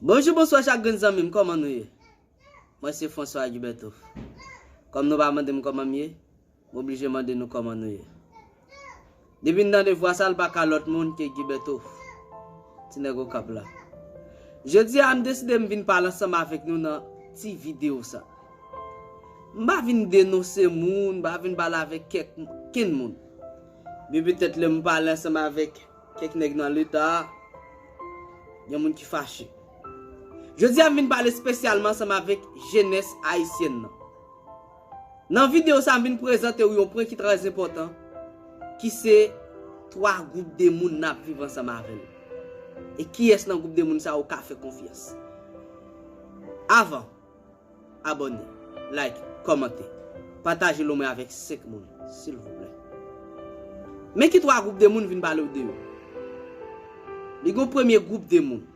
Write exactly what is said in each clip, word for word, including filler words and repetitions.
Bonjou, bonswa chak grenn zanmi m, kòman nou ye? Mwen se François Gilberto. Kòm nou pa mande m kòman m ye, m oblije mande nou kòman nou ye. Depi n tande vwa sa, l pa ka lòt moun ke Gilberto, ti nèg Okap la. Jodi a, m deside m vin pale ansanm avèk nou nan ti videyo sa. M pa vin denonse moun, m pa vin pale avèk kèk, kenn moun. Men petèt lè m pale ansanm avèk kèk nèg nan leta a, gen moun ki fache. Jodi a, m vin pale espesyalman ansanm avèk jenès ayisyèn nan. Nan videyo sa, m vin prezante w yon pwen ki trè enpòtan, ki se twa gwoup de moun n ap viv ansanm avè l. E kiyès nan gwoup de moun sa yo w ka fè konfyans? Avan, abòne, like, kòmante, pataje l omwen avèk senk moun, silvouplè. Men ki twa gwoup de moun vin pale w de yo. Li gon premye gwoup de moun.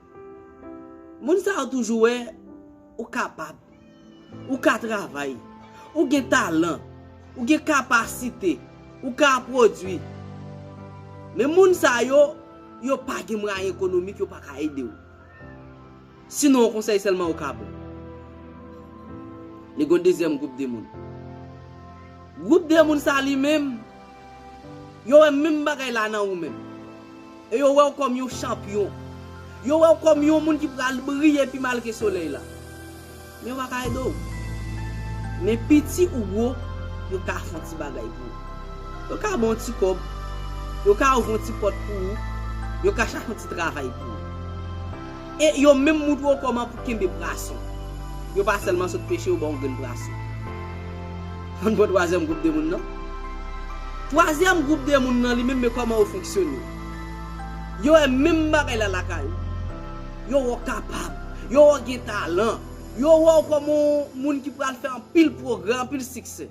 Moun sa yo toujou wè ou kapab, ou ka travay, ou gen talan, ou gen kapasite, ou ka pwodui. Men moun sa yo, yo pa gen mwayen ekonomik, yo pa ka ede w. Sinon, yon konsèy sèlman ou ka bon. Li gon dezyèm gwoup de moun. Gwoup de moun sa li menm, yo wè menm bagay la nan ou menm. E yo wè w kòm yon chanpyon. Yo wè w kòm yon moun ki pral briye pi mal ke solèy la. Men yo pa ka ede w. Men piti ou gwo, yo ka fè yon ti bagay pou ou. Yo ka ba w yon ti kòb. Yo ka ouvri yon ti pòt pou ou. Yo ka chache yon ti travay pou ou. E yo menm moutre w kòman pou kenbe pwason. Yo pa sèlman sot peche, yo ba w yon grenn pwason. Ann pran twazyèm gwoup de moun nan. Twazyèm gwoup de moun nan li menm, men kòman yo fonksyone. Yo wè menm bagay la lakay ou. Yo wè w kapab. Yo wè w gen talan. Yo wè w kòm yon moun ki pral fè anpil pwogrè, anpil siksè.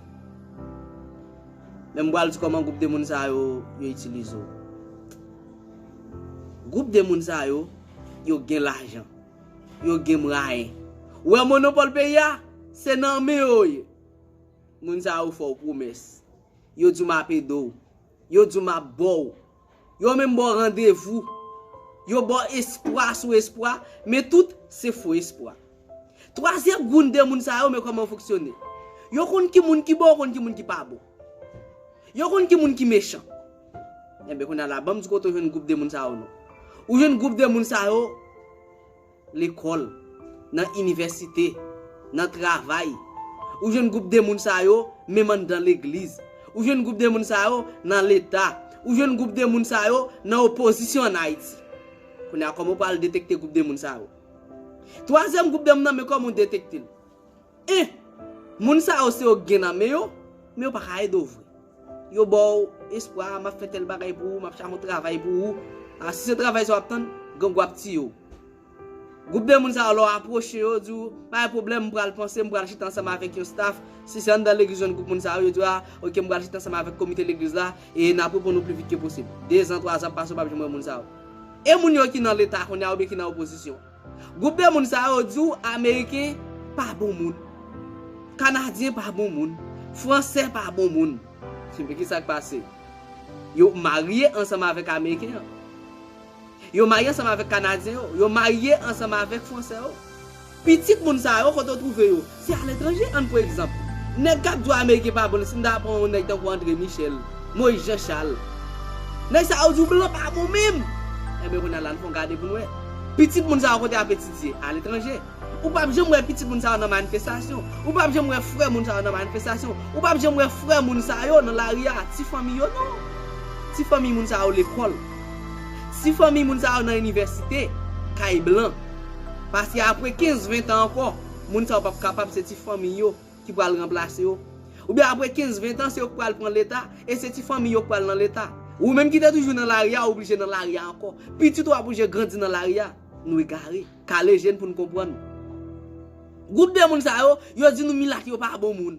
Men m pral di kòman gwoup de moun sa yo, yo itilize w. Gwoup de moun sa yo, yo gen lajan. Yo gen mwayen. Ou wè monopòl peyi a, se nan men yo ye. Moun sa yo fè w pwomès. Yo di w m ap ede w. Yo di w m ap ba w. Yo menm ba w randevou. Yo ba w espwa sou espwa, men tout se fo espwa. Twazyèm gwoup de moun sa yo, men kòman yo fonksyone. Yo konn ki moun ki bon, yo konn ki moun ki pa bon. Yo konn ki moun ki mechan. Enben, kounye a la, ban m di kote w jwenn gwoup de moun sa yo non. Ou jwenn gwoup de moun sa yo lekòl, nan inivèsite, nan travay. Ou jwenn gwoup de moun sa yo, menm anndan legliz. Ou jwenn gwoup de moun sa yo nan leta. Ou jwenn gwoup de moun sa yo nan opozisyon ann Ayiti. Kounye a, kòman w pral detekte gwoup de moun sa yo? Twazyèm gwoup de moun nan, men kòman w detekte l? En, moun sa yo se yo k gen nan men yo, men yo pa ka ede w vre. Yo ba w espwa, m ap fè tèl bagay pou ou, m ap chache yon travay pou ou. A, si se travay sa w ap tann, gang w ap tiye w. Gwoup de moun sa yo, lè w apwoche yo, di w, pa gen pwoblèm, m pral panse, m pral chita ansanm avèk yon staff. Si se anndan legliz, jwenn gwoup moun sa yo, yo di w, a, oke, m pral chita ansanm avèk komite legliz la, e n ap reponn ou pi vit ke posib. Dezan, twazan ap pase, w p ap janm wè moun sa yo. E moun yo ki nan leta kounye a oubyen ki nan opozisyon? Gwoup de moun sa yo di w Ameriken pa bon moun. Kanadyen pa bon moun. Fransè pa bon moun. Men ki sa k pase? Yo marye ansanm avèk Ameriken an. Yo marye ansanm avèk Kanadyen yo. Yo marye ansanm avèk Fransè yo. Pitit moun sa yo, kote w twouve yo? Se aletranje, ann pran egzanp. Nèg k ap di w Ameriken pa bon, si n ta pran yon nèg tankou André Michel, Moïse Jean Charles. Nèg sa yo di w blan pa bon menm. Enben, kounye a la, n fè w gade pou n wè. Pitit moun sa yo kote y ap etidye? Aletranje. Ou p ap janm wè pitit moun sa yo nan manifestasyon. Ou p ap janm wè frè moun sa yo nan manifestasyon. Ou p ap janm wè frè moun sa yo nan lari a, ti fanmi yo non. Ti fanmi moun sa yo lekòl. Ti fanmi moun sa yo nan inivèsite, kay blan. Paske apre kenz, ven tan ankò, moun sa yo p ap kapab, se ti fanmi yo ki pral ranplase yo. Oubyen apre kenz, ven tan, se yo k pral pran leta, e se ti fanmi yo k pral nan leta. Ou menm ki te toujou nan lari a, ou oblije nan lari a ankò. Pitit ou ap oblije grandi nan lari a. Nou egare. Kale je n pou n konprann. Gwoup de moun sa yo, yo di nou milat yo pa bon moun.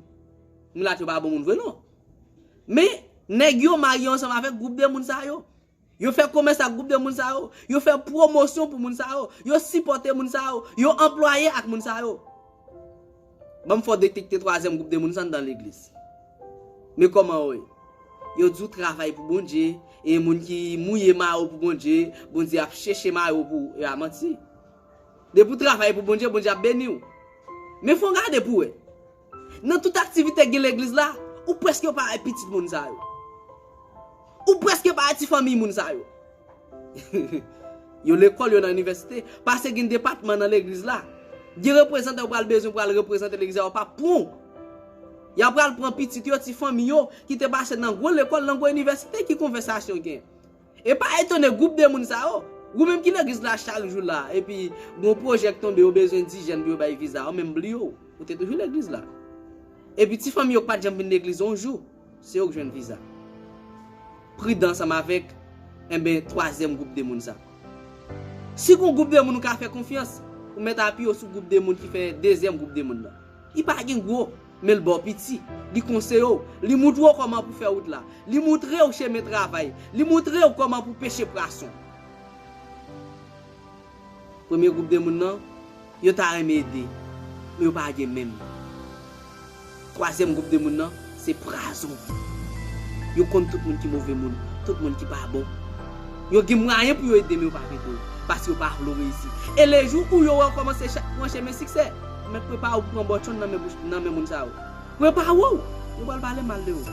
Milat yo pa bon moun vre non. Men, nèg yo marye ansanm avèk gwoup de moun sa yo. Yo fè komès ak gwoup de moun sa yo. Yo fè pwomosyon pou moun sa yo. Yo sipòte moun sa yo. Yo anplwaye ak moun sa yo. Ban m fè w detekte twazyèm gwoup de moun sa anndan legliz. Men kòman yo ye? Yo di w travay pou Bondye, e moun ki mouye mayo pou Bondye, Bondye ap cheche mayo pou ou. E a manti. Depi w travay pou Bondye, Bondye ap beni w. Men fò w gade pou w wè. Nan tout aktivite k gen legliz la, ou prèske pa wè pitit moun sa yo. Ou prèske pa wè ti fanmiy moun sa yo. Yo lekòl, yo nan inivèsite, paske gen depatman nan legliz la. Gen reprezantan yo pral bezwen pral reprezante legliz la, yo pa pran w. Y ap pral pran pitit yo, ti fanmi yo, ki te pase nan gwo lekòl, nan gwo inivèsite, ki konvèsasyon gen. E pa etone gwoup de moun sa yo. Ou menm ki legliz la chak jou la, epi gon pwojè k tonbe, yo bezwen dis jèn pou yo bay viza, ou menm bliye w. Ou te toujou legliz la. Epi ti fanmi yo k pa t janm vin legliz yon jou, se yo k jwenn viza. Pridan ansanm avèk, enben, twazyèm gwoup de moun sa. Si gon gwoup de moun ou ka fè konfyans, ou mèt apiye w sou gwoup de moun ki fè dezyèm gwoup de moun nan. Li pa gen gwo, men l ba w piti. Li konseye w. Li moutre w kòman pou fè wout la. Li moutre w chemen travay. Li moutre w kòman pou peche pwason. Premye gwoup de moun nan, yo ta renmen ede, men yo pa gen menm. Twazyèm gwoup de moun nan, se prazon. Yo konn tout moun ki move moun, tout moun ki pa bon. Yo gen mwayen pou yo ede, men yo p ap ede w, paske yo pa vle w reyisi. E lejou ou yo wè w kòmanse cha- pran chemen siksè, mèt prepare w pou pran bòtchonn nan men bouch- nan men moun sa yo. Prepare w, yo pral pale mal de ou.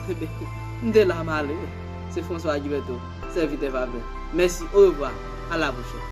Enben, m te la, m ale. Se François Gilberto, sèvitè Faber. Mèsi, orevwa, a la pwochèn.